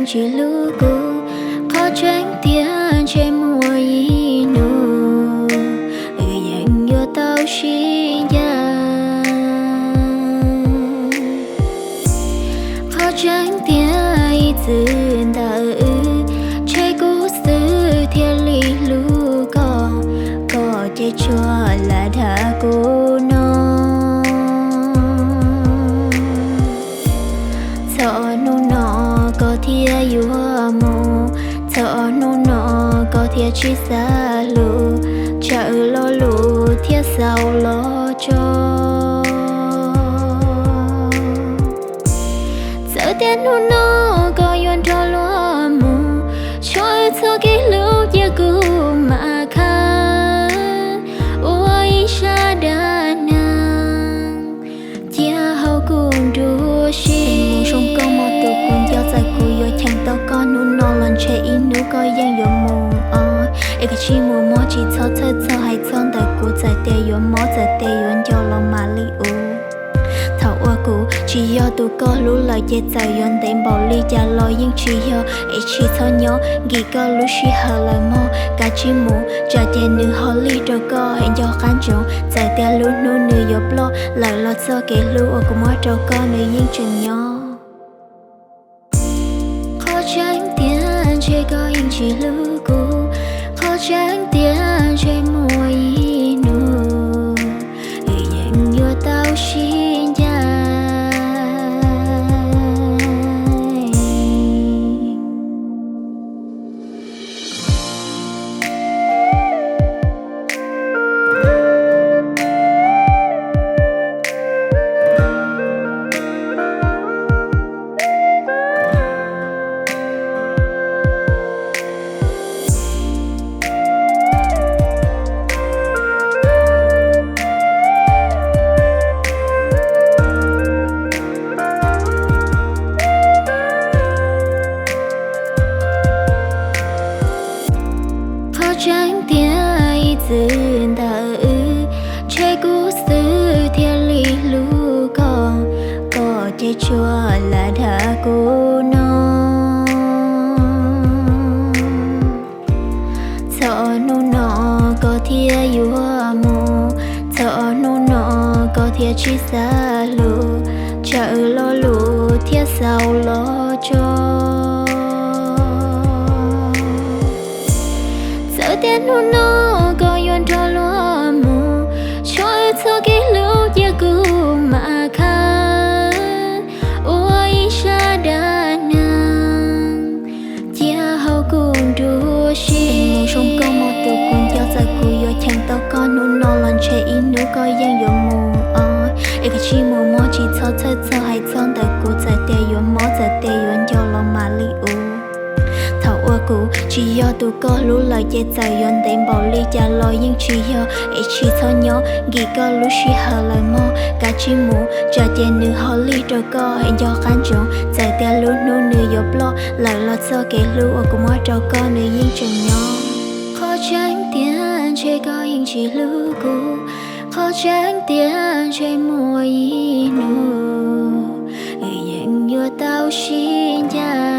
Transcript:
tsis hlub kuv. Qhov tseeb tiag ntshe muaj ib hnub wb yeej yuav tau sib ncaim. Qhov tseeb tiag ib txwm ntawm wb, ntshe kuv xwb thiaj li hlub koj, koj ces tsuas lam dag kuv no. Txog hnub no koj thiaj yuav mus, txog hnub no koj thiaj tsis xav hlub, tsam wb lo lus thiaj xaus los tso. Txawm tias hnub no koj yuav nrog luag mus, tshuav wb txoj kev hlub cia kuv mam khawb ua ib sab dab neeg cia hauv kuv nruab siab. Zoo koj mas tus kuv nco, txawm kuv yuav cheem tau koj hnub no los ntshe ib hnub koj yeej yuav mus os. Es koj tsis mus mog, tsis txhob txhawj txog hais txog ntawm kuv, txawm tias yuav mob txawm tias yuav nco los mam li ua. Thaum uas kuv tsis yog tus koj hlub lawm ces txawm yuav ntev npaum li cas los yeej tsis yog, es tsis txhob nyob nkim koj lub sij hawm lawm mog, kav tsij mus, tsam ces nws ho lig rau koj es nco qab ntsoov, txawm tias lub hnub nws yuav ploj lawm los txoj kev hlub uas kuv muab rau koj nws yeej tseem nyob. Qhov tseeb tiag ntshe koj yeej tsis hlub kuv, qhov tseeb tiag ntshe muaj ib hnub wb yeej yuav tau sib ncaim. Qhov tseeb tiag ib txwm ntawm wb, ntshe kuv xwb thiaj li hlub koj, koj ces tsuas lam dag kuv no. Txog hnub no koj thiaj yuav mus, txog hnub no koj thiaj tsis xav hlub, tsam wb lo lus thiaj xaus los tso. Txawm tias hnub no koj yuav nrog luag mus, tshuav wb txoj kev hlub cia kuv mam khawb ua ib sab dab neeg cia hauv kuv nruab siab. Zoo koj mas tus kuv nco, txawm kuv yuav cheem tau koj hnub no los ntshe ib hnub koj yeej yuav mus os. Es koj tsis mus mog, tsis txhob txhawj txog hais txog ntawm kuv, txawm tias yuav mob txawm tias yuav nco los mam li ua. Thaum uas kuv tsis yog tus koj hlub lawm ces txawm yuav ntev npaum li cas los yeej tsis yog, es tsis txhob nyob nkim koj lub sij hawm lawm mog, kav tsij mus, tsam ces nws ho lig rau koj es nco qab ntsoov, txawm tias lub hnub nws yuav ploj lawm los txoj kev hlub uas kuv muab rau koj nws yeej tseem nyob. Qhov tseeb tiag ntshe koj yeej tsis hlub kuv, qhov tseeb tiag ntshe muaj ib hnub wb yeej yuav tau sib ncaim.